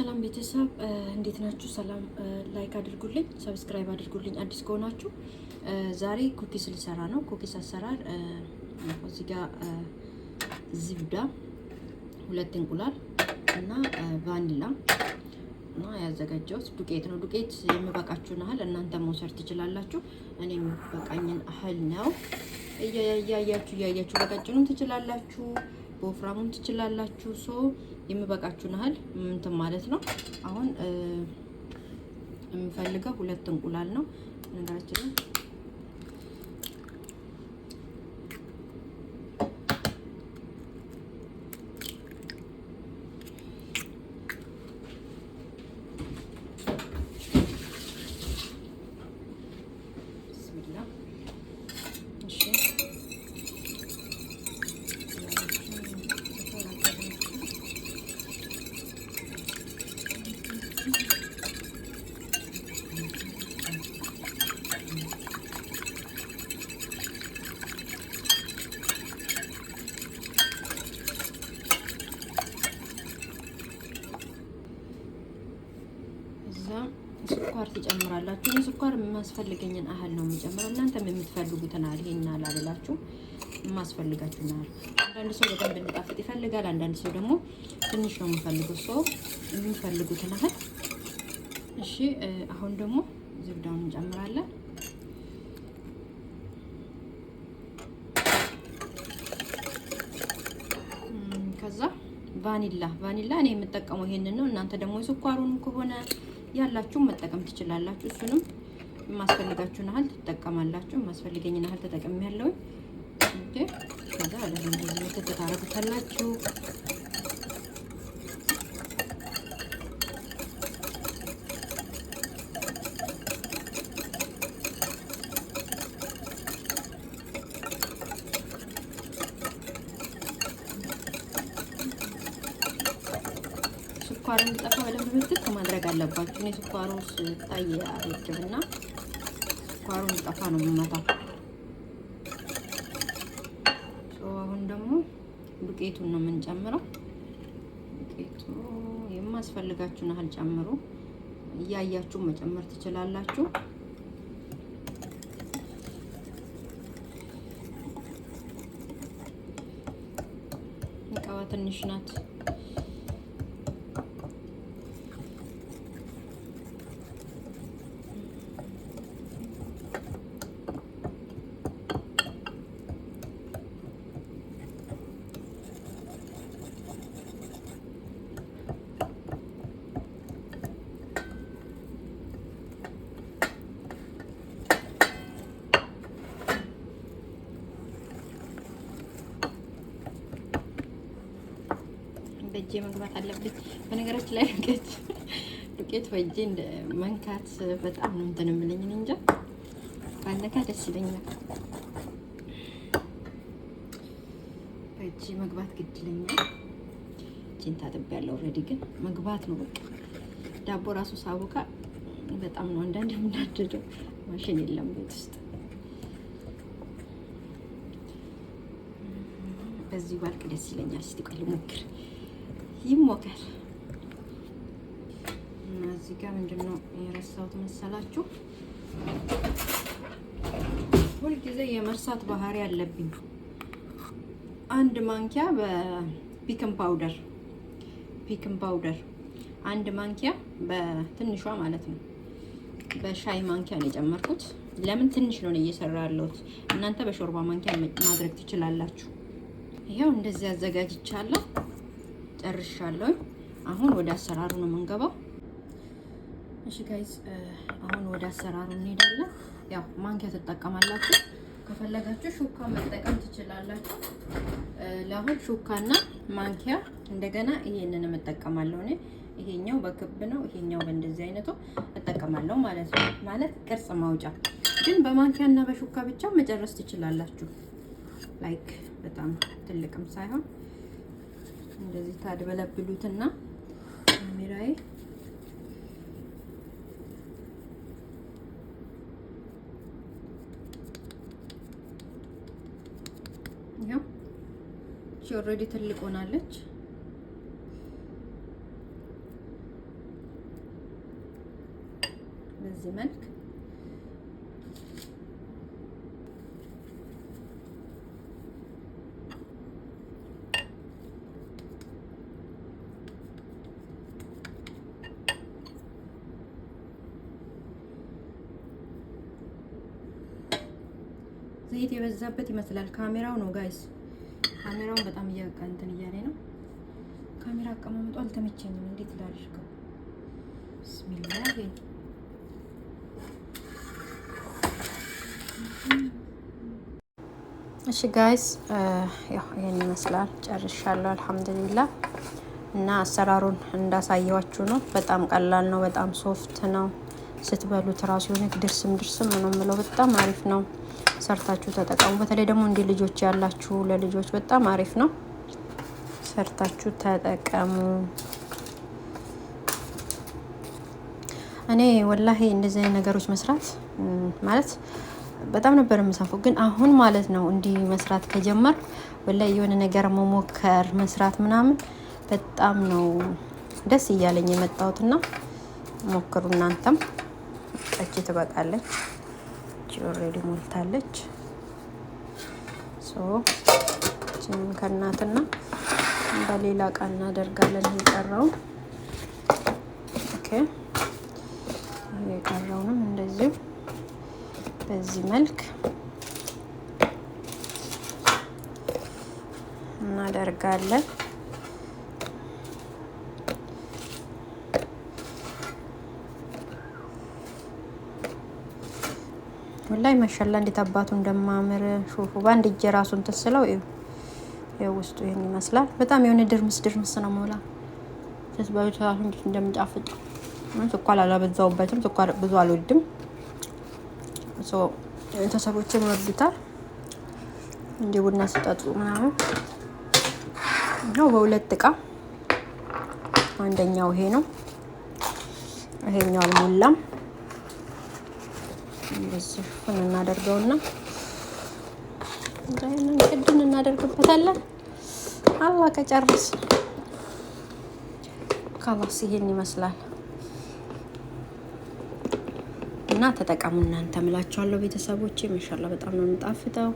ሰላም ቤተሰብ እንዴት ናችሁ? ሰላም like አድርጉልኝ፣ subscribe አድርጉልኝ አዲስ ከሆናችሁ። ዛሬ cookies ልሰራ ነው። Cookies አሰራር እዚህ ጋር زبدة፣ ሁለት እንቁላል እና ቫኒላ እና ያዘጋጀሁት ዱቄት ነው። ዱቄት የሚበቃችሁን ያህል እናንተ መውሰድ ትችላላችሁ። እኔ የሚበቃኝን ያህል ነው። እያያችሁ እያያችሁ በቀጭኑም ትችላላችሁ፣ በወፍራሙም ትችላላችሁ። So የሚበቃችሁን ያህል እንትን ማለት ነው። አሁን የምፈልገው ሁለት እንቁላል ነው። ነገራችን ላይ ብስሚላ እሺ እዛ ስኳር ትጨምራላችሁ። እኔ ስኳር የሚያስፈልገኝን ያህል ነው የምጨምረው። እናንተም የምትፈልጉትን ያህል ይሄን አላልላችሁ፣ የማስፈልጋችሁን ያህል። አንዳንድ ሰው በደንብ እንዲጣፍጥ ይፈልጋል። አንዳንድ ሰው ደግሞ ትንሽ ነው የምፈልገው። ሰው የሚፈልጉትን ያህል። እሺ፣ አሁን ደግሞ زبدة ውን እንጨምራለን። ከዛ ቫኒላ ቫኒላ እኔ የምጠቀመው ይሄንን ነው። እናንተ ደግሞ የስኳሩንም ከሆነ ያላችሁ መጠቀም ትችላላችሁ። እሱንም የማስፈልጋችሁን ያህል ትጠቀማላችሁ። የማስፈልገኝን ያህል ተጠቅሜያለሁኝ። Okay፣ ከዛ ለምን እንደዚህ ምትት ታረጉታላችሁ። ስኳር እንዲጠፋ በደንብ ምትት ማድረግ አለባችሁ። እኔ ስኳሩ ስታይ አልወድምና ስኳሩ እንዲጠፋ ነው የምመታው። አሁን ደግሞ ዱቄቱን ነው የምንጨምረው። ዱቄቱ የማስፈልጋችሁን ያህል ጨምሩ። እያያችሁ መጨመር ትችላላችሁ። እቃዋ ትንሽ ናት። በእጄ መግባት አለብኝ። በነገራችን ላይ ዱቄት በእጄ መንካት በጣም ነው እንትን የምለኝ፣ እኔ እንጃ ባነካ ደስ ይለኛል። በእጄ መግባት ግድ ይለኛል። እጄን ታጥቤያለሁ already፣ ግን መግባት ነው በቃ። ዳቦ ራሱ ሳቦካ በጣም ነው አንዳንድ የምናደደው። ማሽን የለም ቤት ውስጥ። በዚህ ባልቅ ደስ ይለኛል። እስቲ ቆይ ልሞክር፣ ይሞከር። እና እዚህ ጋር ምንድን ነው የረሳሁት መሰላችሁ? ሁልጊዜ የመርሳት ባህሪ አለብኝ። አንድ ማንኪያ በ baking powder፣ baking powder አንድ ማንኪያ በትንሿ ማለት ነው። በሻይ ማንኪያ ነው የጨመርኩት። ለምን ትንሽ ነው እየሰራ ያለሁት። እናንተ በሾርባ ማንኪያ ማድረግ ትችላላችሁ። ይኸው እንደዚህ አዘጋጅቻለሁ፣ ጨርሻለሁ። አሁን ወደ አሰራሩ ነው የምንገባው። እሺ guys፣ አሁን ወደ አሰራሩ እንሄዳለን። ያው ማንኪያ ትጠቀማላችሁ፣ ከፈለጋችሁ ሹካ መጠቀም ትችላላችሁ። ለአሁን ሹካና ማንኪያ እንደገና ይሄንን እጠቀማለሁ እኔ። ይሄኛው በክብ ነው፣ ይሄኛው በእንደዚህ አይነቱ እጠቀማለሁ ማለት ነው። ማለት ቅርጽ ማውጫ ግን በማንኪያና በሹካ ብቻ መጨረስ ትችላላችሁ። Like በጣም ትልቅም ሳይሆን እንደዚህ ታድበለብሉትና ካሜራዬ ይኸው already ትልቅ ሆናለች። በዚህ መልክ ዘይት የበዛበት ይመስላል። ካሜራው ነው guys፣ ካሜራውን በጣም እያቃ እንትን እያለ ነው። ካሜራ አቀማመጡ አልተመቸኝም። እንዴት ላድርገው? ብስሚላህ። እሺ guys፣ ያው ይሄን ይመስላል። ጨርሻለሁ፣ አልሐምዱሊላህ። እና አሰራሩን እንዳሳየዋችሁ ነው። በጣም ቀላል ነው። በጣም soft ነው። ስትበሉት ራሱ የሆነ ድርስም ድርስም ነው የምለው። በጣም አሪፍ ነው። ሰርታችሁ ተጠቀሙ። በተለይ ደግሞ እንዲህ ልጆች ያላችሁ ለልጆች በጣም አሪፍ ነው። ሰርታችሁ ተጠቀሙ። እኔ ወላሂ እንደዚህ አይነት ነገሮች መስራት ማለት በጣም ነበር የምሰንፈው፣ ግን አሁን ማለት ነው እንዲህ መስራት ከጀመር ወላሂ የሆነ ነገር መሞከር መስራት ምናምን በጣም ነው ደስ እያለኝ የመጣሁትና ሞክሩ እናንተም። ቀጭ ትበቃለች። Already ሞልታለች። So ከናትና በሌላ እቃ እናደርጋለን። የቀረው okay፣ የቀረውንም እንደዚሁ በዚህ መልክ እናደርጋለን። ወላይ ማሻላ እንዴት አባቱ እንደማምር شوفوا። በአንድ እጄ ራሱን እንትን ስለው ይኸው ውስጡ ይሄን ይመስላል። በጣም የሆነ ድርምስ ድርምስ ነው ሞላ ስትበሉት ራሱ እንዴት እንደምጣፍጥ። ስኳር አላበዛውበትም። ስኳር ብዙ አልወድም። So ቤተሰቦቼም ይወዱታል እንደ ቡና ሲጠጡ ምናምን ነው። በሁለት እቃ አንደኛው ይሄ ነው። ይሄኛው አልሞላም። እንደዚህ ሽፍን እናደርገውና ይሄንን ቅድን እናደርግበታለን። አላህ ከጨረስ خلاص ይሄን ይመስላል እና ተጠቀሙ እናንተ ምላችኋለሁ ቤተሰቦቼ። ማሻአላህ በጣም ነው የሚጣፍጠው።